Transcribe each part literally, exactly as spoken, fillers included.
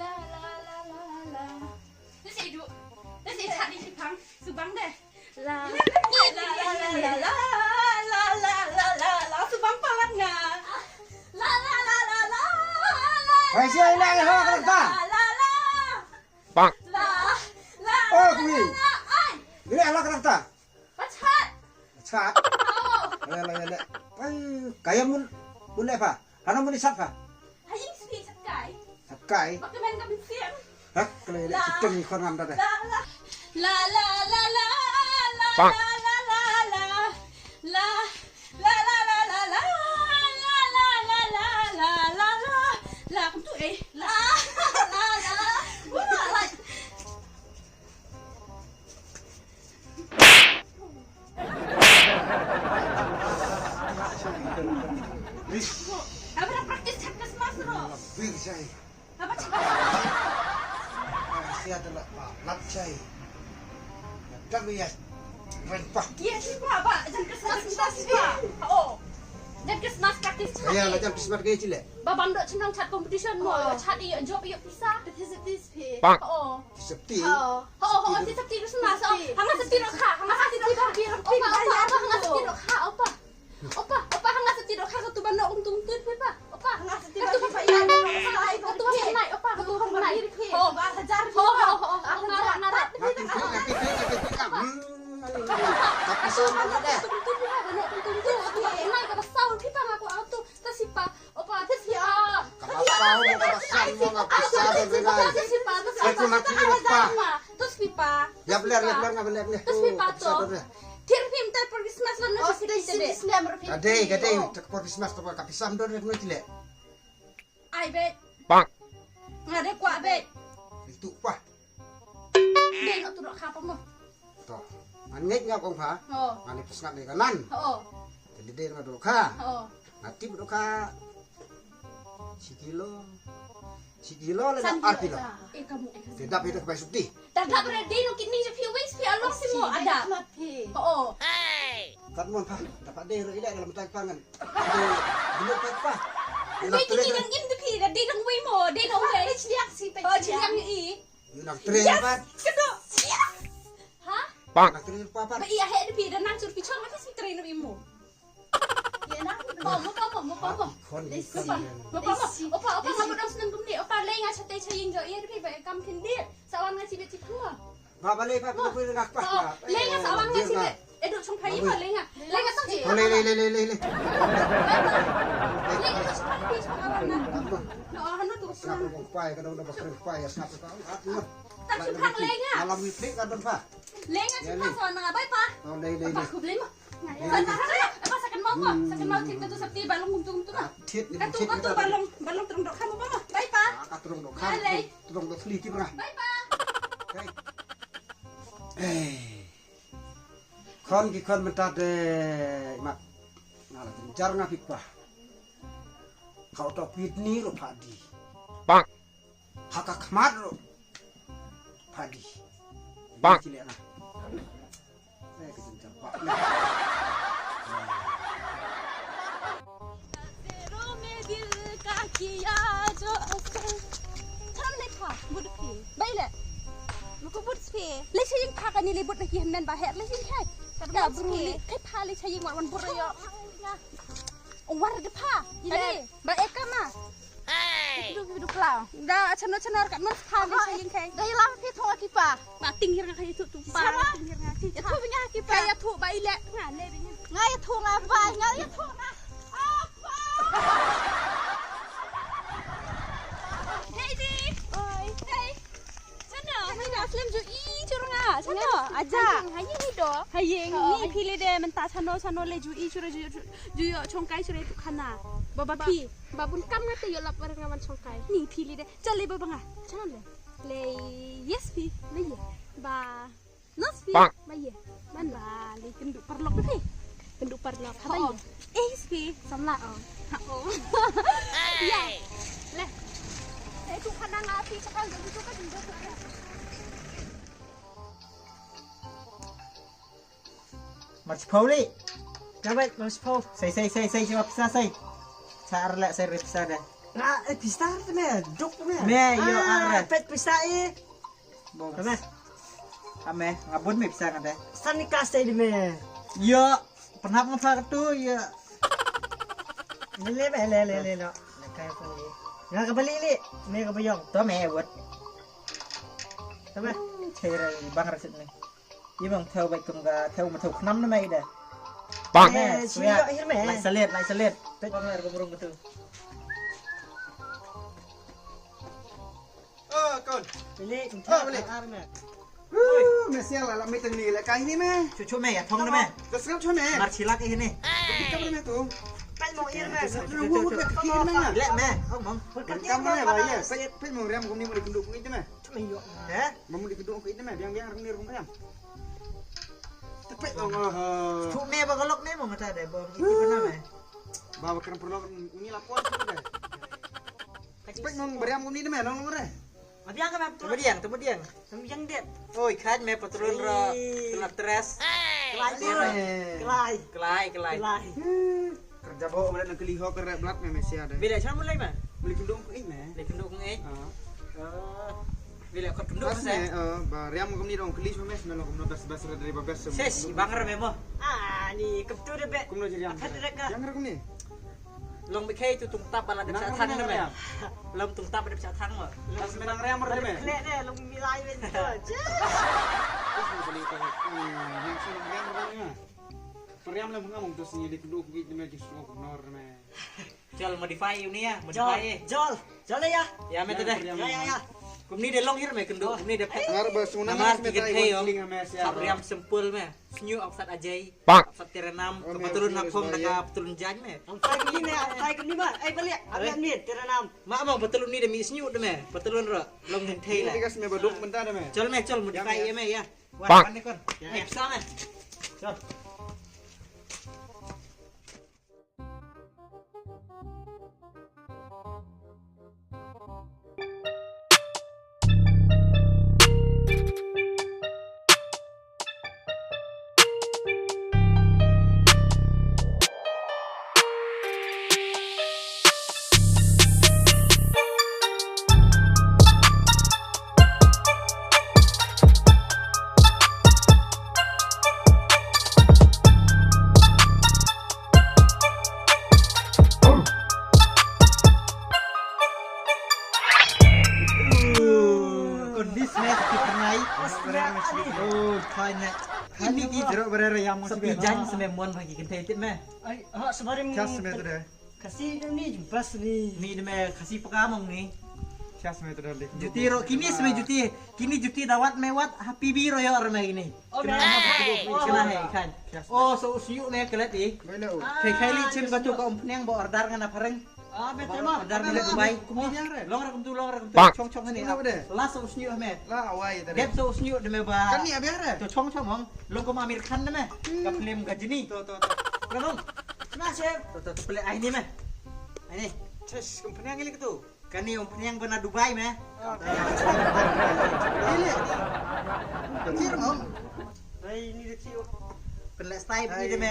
La la la la la. Te sa idu. Te sa ichad i shipang. Subang de. La la la la la la la la la la la. Subang palat nga. La la la la la la. Hai, siapa yang nak, ha, kata? La la la. Bang. La la. Oh, la, kui. La, ai. Ini ala kata. Pachat. Pachat. Oh. Ala, ala, ala. Ai, kaya mun, mun apa? Hana mun isat pa? Haying sini satkai. Satkai. Bakamen ka bensin. Hak, kala ila. La. Kita ni khon ngam dah. La la. La la la la la. Bang. La la la la la. La la la la la la. La la la la la la. La, kamu tu, eh. La la la. Wah, la. Apa dah praktis kat kelas ro? Big jai. Apa cakap? Sia adalah, ah, lap jai. Dah bias. Rempah. Dia sih, Pak, Pak. Jangan kelas kelas, Pak. Oh. Jangan kelas praktis. Ya, lah, jangan kelas ke chile. Ba bam dok chnong chat competition mo. Oh. Chat ïoh job ïoh pisa. Pisa, pisa. Bang. Oh. Safety. Oh. Oh, oh, oh, safety Christmas. Oh, hanga safety rok ha, hanga safety rok ha. Opa, opa, opa, hanga safety rok ha, opa. Opa, opa, hanga safety rok ha, katu ban dok kumtu kumtu phi pa. Opa, hanga safety rok ha. Katu ban dok kumtu kumtu, opa, katu ban dok. Oh, bar hajar. Oh, oh, oh, oh, nara, nara. Katu ban dok kumtu kumtu, opa, ban dok kumtu kumtu. Katu ban dok kumtu kumtu. Opa, te sipa. Opa, te sipa. Ka ba pau, ka ba san, ka ba san, ka ba san. Te sipa, te sipa. Te sipa. Ya beler, ya beler, nga beler, beler. Te sipa to. Tir phi mynta por Christmas lam na. Oh, te sipa te. Ka dei, ka dei, te por Christmas to ka pisa don rek no chile. Ai be. Bang. Nga dei kwah be. Itu pa. Dei noh tu dok kha pa mo. To. Ngan ngeit nga kong pha. Oh. Ngan ipus ngat ni kanan. Oh. Te dei nga dok kha. Oh. Nga tip dok kha. Chi kilo. Chi kilo le ar kilo. Eh, kamu, eh, kamu. Te dap ito ka bai sukti. Dap, dap, dei noh kini je phi wis phi along si mo ada. Oh. Kat mon pha. Dapat dei ro ila dalam tai pangan. Dei dulu pa pa. Ila kini dang im de phi, dei dang wei mo, dei dang wei. Chiliang si pe. Oh, chiliang i. Nak train pa. Kedo. Ha? Nak train pa pa. Ba iya he de phi, dang nang sur phi chong, apa si train mo? Mo, mo pa mo, mo pa mo. Khon di. Mo pa mo. Opa, opa, nga mut dang sneng kumne. Opa, lei nga chatai cha ïing jo, iya de phi ba kam khyndit. Sa wan nga chi bit chi phew. Ba, ba lei pa, ba pui ngak pa. Lei nga sa wan nga chi bit. Eh, duk chong phai pa lei nga. Lei nga sa chi. Lei, lei, lei, lei, lei. Lei nga sa chi pa, chi pa wan nga. Apa? No, hanu tu. Sngap rong pai, ka dong dong pai, sngap pa. Tang chi pa lei nga. Malam ni plik ka dong pa. Lei nga chi pa sa wan nga, bye pa. Oh, lei, lei, lei. Pa khublei mo. Apa sa kan mau mo, sa kan mau kita tu safety balong kumtu kumtu mo. Katu katu balong balong terung dok kha mo mo. Bye pa. Ka terung dok kha. Lei. Terung dok sli ki bra. Bye pa. Eh. Khon ki khon mynta de mat. Nga la jynjar nga phi pa. Ka uto pit ni ruh pha di. Bang. Ha ka khmat ruh pha di. Bang. Chi leh na. Eh, ka jynjar pa. Tharam ne pha, bud phi. Bai le. Muku bud phi. Le sha ïing pha kani le bud na ki hynmen ba her le sha ïing khai. Ka bru le khai pha le sha ïing wan wan bud yo. War de pha. Ile. Ba eka ma. Hey. Kidu kidu klau. Da chano chano ka non pha le sha ïing khai. Da ila phi thong ki pa. Ba ting hir nga khai tu tu pa. Ting hir nga. Ya thu nya ki pa. Ya thu ba ile. Nga le bi. Nga ya thu nga ba nga ya thu nga. Hey di. Oi. Hey. Chano, chano, slem ju i chur nga. Chano, aja. Ha ïing ni do. Ha ïing ni phi le de mynta chano, chano le ju i chur ju ju yo chongkai chur tu khana. Baba phi. Ba bun kam nga te yo lap war nga man chongkai. Ni phi le de. Chale baba nga. Chano le. Le yes phi. Le ye. Ba. Nos pi. Bang. Ba ye. Man ba le kynduh parlok phi. Kynduh parlok. Haba ye. Eh spi. Samla o. Ha o. Ya. Le. Eh tu khana nga phi chakal tu tu ka kynduh tu. Mar chipau li. Dapat mar chipau. Sei sei sei sei chipau pisa sei. Sa ar lek sei pisa deh. Ah, eh, pisa tu me, duk tu me. Me, yo, ah, ar. Pet pisa eh. Bong. Kame. Kame, ngabun me pisa ngate. San ni kas sei di me. Yo, pernah apa tu yo. Lele me, lele lele lo. Lekai pun ni. Nga ka balik li, me ka bayong. To me buat. Kame. Chere bang rasit me. Ibang thau bai kum ga thau ma thau khnam na mai da. Bang. Eh, sini yo hir me. Lai salet, lai salet. Pet bang ler bang rung betul. Oh, kon. Beli, ah, beli. Ar me. Woo, me sial la, la me teng ni la kai ni me. Chuchu me ya thong na me. Ka sngap chu me. Mar chilak ini. Kita ber me tu. Pet mo hir me. Lu wut me ki me. Lek me. Ong mong. Ka me ba ye. Pet mo riam kum ni mo di kenduk ni me. Cuma yo. Eh? Mamu di keduk ko ite me, biang biang rung ni rung riam. Tepek dong ah. Cuk me ba galok me mo ngata de ba ite pernah me. Ba ba kerem perlu ni lapor tu de. Tepek nong beriam ko ni de me nong nong re. Abiang ka me betul. Temu diang, temu diang. Temu diang dia. Oi, khat me patrol ro. Kena tres. Kelai. Kelai. Kelai, kelai. Kelai. Kerja bawa balik nak keliho kerja belat me mesia de. Bila sana mulai me. Mulai kenduk ko ite me. Mulai kenduk ko ite. Ah. Bila kot kenduk bas me, eh, ba riam kumni dong keli shuwa me, shuwa me long kumno bas, bas dari ba bas. Ses, bang ra me mo. Ah, ni keptu de be. Kumno jeriam. Akat de ka. Yang ra kumni. Long be kai tu tungtap bala de psa thang de me. Long tungtap de psa thang mo. Bas me nang riam ra de me. Kle de long milai be tu. Bas me beli tu. Hmm, yang shuwa nang riam ra de me. Periam lem ngam tu sini di keduk git de me ki shuwa kumno de me. Jol modify uni ya, modify. Jol, jol ya. Ya me tede. Ya ya ya. Kumni de long hir me kendu, kumni de pet. Ngar ba suna namar ki kethei ong. Sap riam sempul me. Snyu oksat ajai. Oksat terenam, ka patulun na phom na ka patulun jai me. Ang tai kumni me, ang tai kumni ma. Ai balik, abang ni terenam. Ma amang patulun ni de mi snyu de me. Patulun ro, long hentei la. Ini kas me baduk menta de me. Jol me, jol modify ya me ya. Wah, kan ni kon. Eh, psa me. Jol. Kondis ne ki pernai. Oh, fine. Ini ki jeruk berera yang mau sepi jan sememon bagi kentai tit me. Ai, ha sebaring. Jas me tu deh. Khasi ni bas ni. Ni de me khasi paka mong ni. Jas me tu deh. Juti ro kini sme juti. Kini juti dawat me wat happy bi ro yo re me ini. Oh, kena he kan. Oh, so usnyu me kelet i. Kai kai li chim ka tu ka umpniang ba order ngana pareng. Ah, betul mah. Order ngana Dubai. Long ra kum tu, long ra kum tu. Chong chong ni. Last so usnyu me. La awai tadi. Dep so usnyu de me ba. Kan ni abiar. To chong chong mong. Long kum Amir Khan de me. Ka film ka jini. To to to. Long. Na chef. To to pele ai ni me. Ai ni. Ches umpniang li tu. Kani umpniang ba na Dubai me. Ini. Kir mong. Ai ni de chiu. Pele style ni de me.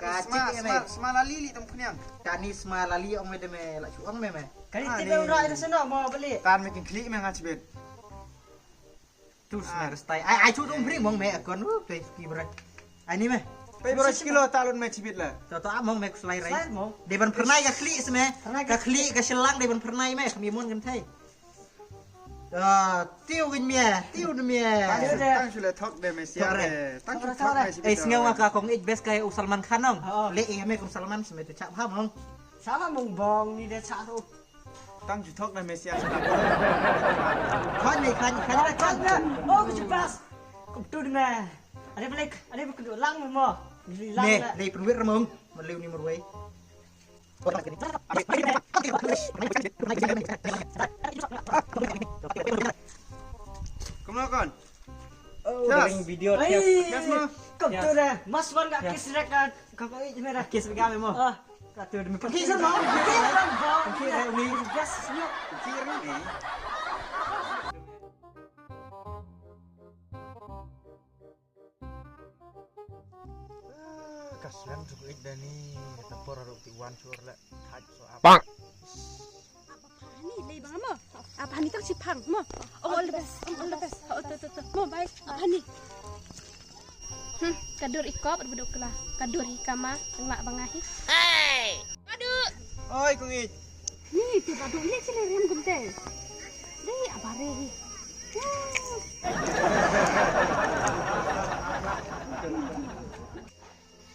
Ka sma, sma, sma lali li tong pniang. Kani sma lali ong me de me la chu ong me me. Kani ti dong rai da seno mo beli. Tan me kin kli me nga chibet. Tu sma restai. Ai ai chu dong bri mong me akon u pe ki bra. Ai ni me. Pe bra kilo talun me chibet la. To to among me kuslai rai. De ban pernai ka kli sme. Ka kli ka shelang de ban pernai me kami mon kan thai. Ah, tiu gin mia, tiu de mia. Tang shu le thok de me sia de. Tang shu thok me sia. Eh, sngew nga ka kong ich bes kai u Salman Khan ong. Le eh me kum Salman sme tu chap ham ong. Sama mong bong ni de chap tu. Tang shu thok de me sia. Khan ni khan khan khan. Oh, ku chupas. Kum tu de me. Ada balik, ada balik lang mo. Lang. Me, le pun wit ramong. Maliu ni merwai. Kumno kon? Oh, ring video test. Test mo. Kum tu dah. Mas wan ka kiss rek ka. Ka ko i mera kiss ga mo. Ah, ka tu demi kiss mo. Kiss mo. Kiss mo. Kiss mo. Slem tu ik dani, ta por aro ti wan chur le. Thaj so ap. Bang. Apa hani lei bang mo? Apa hani tak chipang mo? Oh, all the best. Oh, all the best. Oh, to, to, to. Mo, bye. Apa hani? Hmm, ka dur i kop, buduk kela. Ka dur i kama, nglak bang ahi. Hey! Aduh. Oi, kong ik. Ni, ti badu, ile chile riam gumte. Dei, abare hi.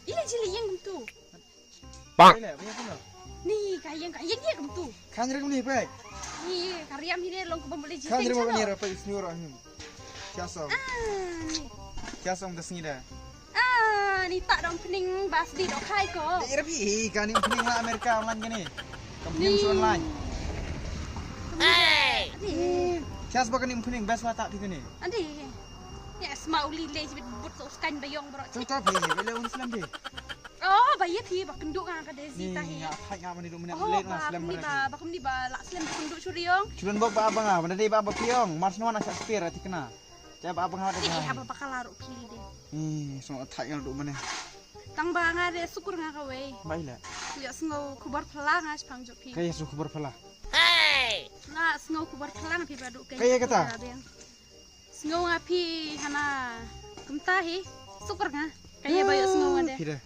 Ile chile yang gumtu. Bang. Ile, bang yang gumtu. Ni, ka yang, ka yang yang gumtu. Kan ring ni, pai. Ni, ka riam hi ne long ko bambule ji. Kan ring ni, apa isnur ahim. Siasong. Ah, ni. Siasong das ni da. Ah, ni tak dong pening bas di dok hai ko. Dei rapi, eh, kani pening la Amerika online kani. Kam pening su online. Hey! Sias ba kani pening bas wa tak di kani. Adi. Ya, sma uli le jibit but so skan bayong bro. Tu tapi, bele un slam di. Oh, ba ye phi ba kendu nga ka Desi tahi. Ni, nga thai nga mani lu mena le na slam ni ba, ba kum ni ba la slam ba kendu churiong. Churan bok ba abang ah, mana dei ba ba piong, mars nuan asak spare ati kena. Jab abang ada. Ih, haba bakala ru phi de. Ih, so thai ngal du mane. Tang ba nga de sukur nga kawei. Bai la. Ku ya sngo khubor phala nga chpang jok phi. Kaya su khubor phala. Hey! Nga sngo khubor phala nga phi ba du kai. Kaya kata. Sngo nga phi hana kumta hi. Sukur nga. Kaya ba ya sngo nga de. Phi de.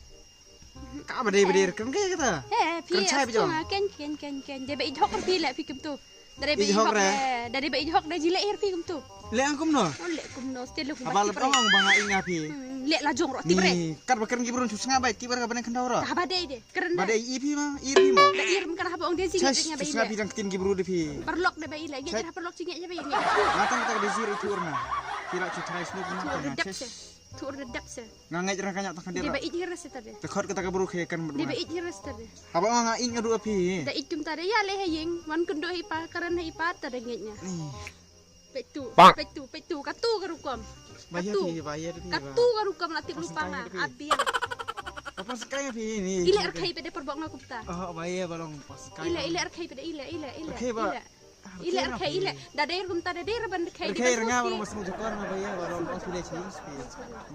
Ka ba dei ba dei kan ka kata. He, phi kan chai bijong. Ken ken ken ken. Dei ba ijhok phi le phi kumtu. Dei ba ijhok re. Dei ba ijhok dei jile ir phi kumtu. Le ang kumno. Oh, le kumno stel le kumno. Abal ong ba nga inga phi. Le la jong ro ti bre. Kat ba kren ki bro chu snga bai ki bar ka ba neng khandau ro. Ka ba dei de. Kren ba dei i phi ma ir phi ma. Da ir kan haba ong dei jing dei nga bai. Snga phi dang kin ki bro de phi. Parlok de bai le. Ngi parlok chi ngi bai. Nga tang ta dei jir i tur na. Kira chu trai snu na. Tur de dep se. Tur de dep se. Nga ngeit rang kanya takhan dei. Dei ba ijhir se ta de. Te khot kata ka bru khe kan. Dei ba ijhir se ta de. Haba nga ing adu api. Da ijum ta de ya le ha ying wan kundu hi pa karan hi pa ta de ngeit nya. Petu petu petu katu ka rukom. Bayar pi bayar pi. Katu ka rukom la tip lupa nga abiang. Apa sekai pi ni? Ile arkhai pede perbok nga kupta. Oh bayar balong pas sekai. Ile ile arkhai pede ile ile ile. Ile arkhai ile. Da dei kum ta da dei raban arkhai. Arkhai renga baru masuk jokor na baya baru on sudah change pi.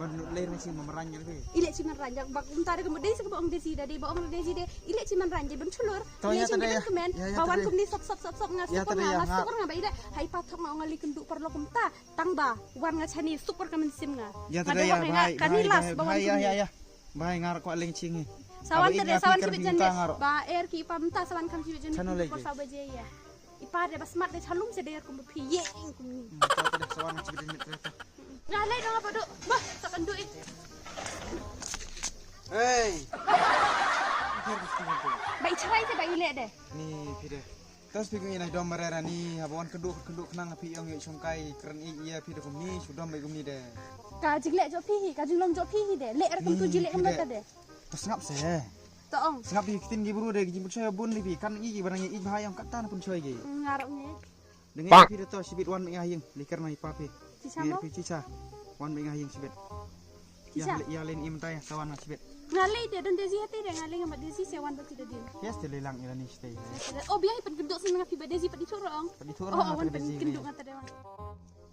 Ban leh masih memerang ya pi. Ile chi man ranjak bak kum ta da kum dei sik ba ong dei si da dei ba ong dei si dei. Ile chi man ranjak ban chulur. Ile chi ban kemen. Ba wan kum ni sop sop sop sop nga sop nga nga sop nga ba ile. Hai pathok nga ong ali kendu parlo kum ta. Tang ba wan nga chani super ka men sim nga. Ya ta ya bai. Kani las ba wan kum ni. Bai ngar ko leng chingi. Sawan tade sawan chibit jan de. Ba er ki pam ta sawan kam chibit jan. Chano lagi. Sawa je ya. Ipa de ba smat de chalum se de kum phi ye ing kum ni. Hmm, ta ta de sawan chi bidin mit ta. Nga lai dong apa duk? Bah, sa kan duit. Hey. Ba i charai te ba i le de. Ni phi de. Tas phi ngi na dom marera ni haba wan keduk keduk nang phi ong ye chungkai kren i ya phi de kum ni chu dom ba kum ni de. Ka jingle jo phi hi, ka jinglong jo phi hi de. Le er kum tu jile kum ta de. Ta sngap se. Ta ong. Sngap hi kitin ki bru de ki jin buksa bun ni phi kan i ki barang i bha yong kata na pun choi ki. Ngarap ni. Dengan phi de to sibit wan me nga ying likar na ipa phi. Chicha mo? Phi chicha. Wan me nga ying sibit. Chicha. Ya len im tai ta wan sibit. Ngalei de don desi hati de ngalei ngamat desi se wan bati de din. Yes te lelang ila ni stay. Oh biang ipan genduk sen nga phi ba desi pati churong. Pati churong. Oh wan pati genduk ngata de wan.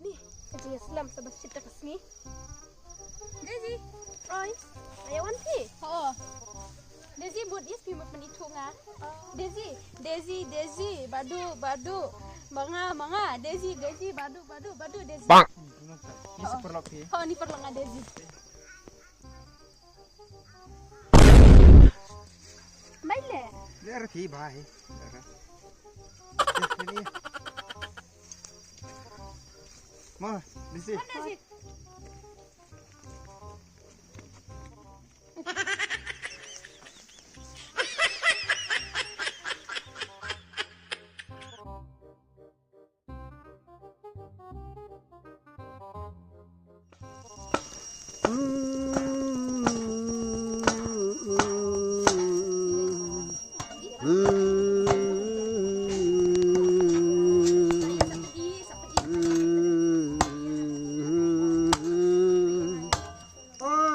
Ni, ka jingïaslam sa ba shit da ka sngi. Daisy, oi, aya wan phi? Oh. Daisy, bud is phi mut mani thunga. Daisy, Daisy, Daisy, badu, badu. Manga, manga, Daisy, Daisy, badu, badu, badu, Daisy. Bang. Ni super lock phi. Oh, ni perlu nga Daisy. Bai le. Le ra phi bai. Ma, disi. Oh,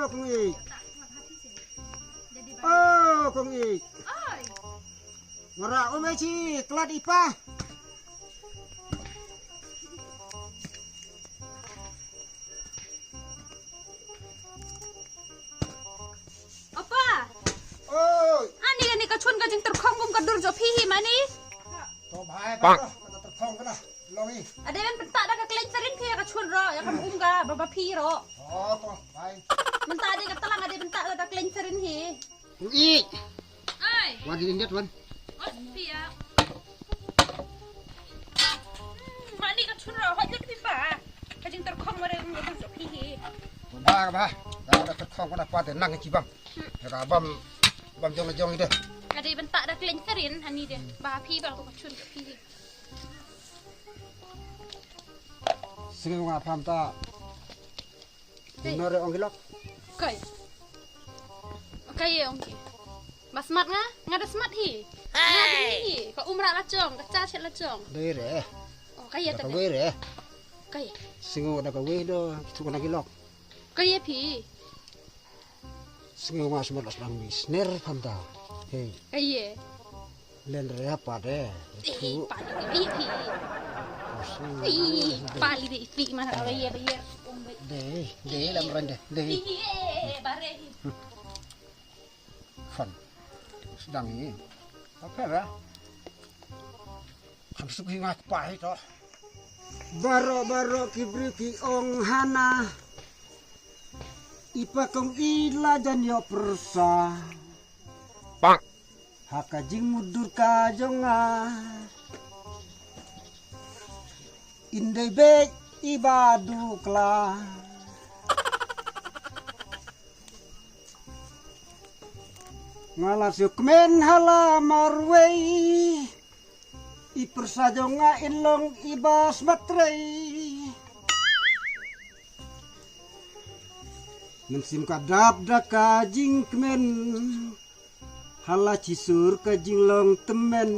kong ik. Oh, kong ik. Ngara ome chi klat ipa. Apa? To phi hi mani? To bhai, bhai, to, to, to, thong kana, long hi. Ade ban pynta da ka klein sarin phi ka chun ro, ya kam um ga, ba, ba phi ro. Oh, to, bhai. Mynta ade ka talang ade pynta da ka klein sarin hi. Ui. Ai. Wan din det wan. Oh, phi ya. Hmm, mani ka chun ro, hot lut phi ba. Ka jing ter khong mare um ga ban so phi hi. Ba, ba. Da, da ter khong kana pa te nang chi bam. Ka bam, bam jong jong ide. Ade pynta da klein sarin hani de. Ba phi ba ko chun phi. Sngew nga pham ta. Dei. Nore ong ki lok. Kai. Kai ong ki. Ba smat nga, nga da smat hi. Nga da hi. Ka umra la chong, ka cha chet la chong. Dei re. Oh, kai ta. Ka wei re. Kai. Sngew da ka wei do, kitu kana ki lok. Kai phi. Sngew nga smat la sdang mi sner pham ta. Hei. Kaye. Len re pa de. Eh, pa de. Kaye phi. Ih, pa li de iti mana kaye baye. De, de lam ran de. De. Eh, bare. Fan. Sdang ni. Apa ya? Kan suk hi ngat pa hi to. Baro baro ki briew ki ong hana. I pa kong i la jan ïoh pyrsa. Pak. Ha ka jingmutdur ka jong nga. Indai bek i ba dukla. Nga la siew kmen ha la marwei. I pyrsa jong nga in long i ba smatrei. Mynsiem ka dap da ka jingkmen. Ha la chisur ka jinglong tymmen.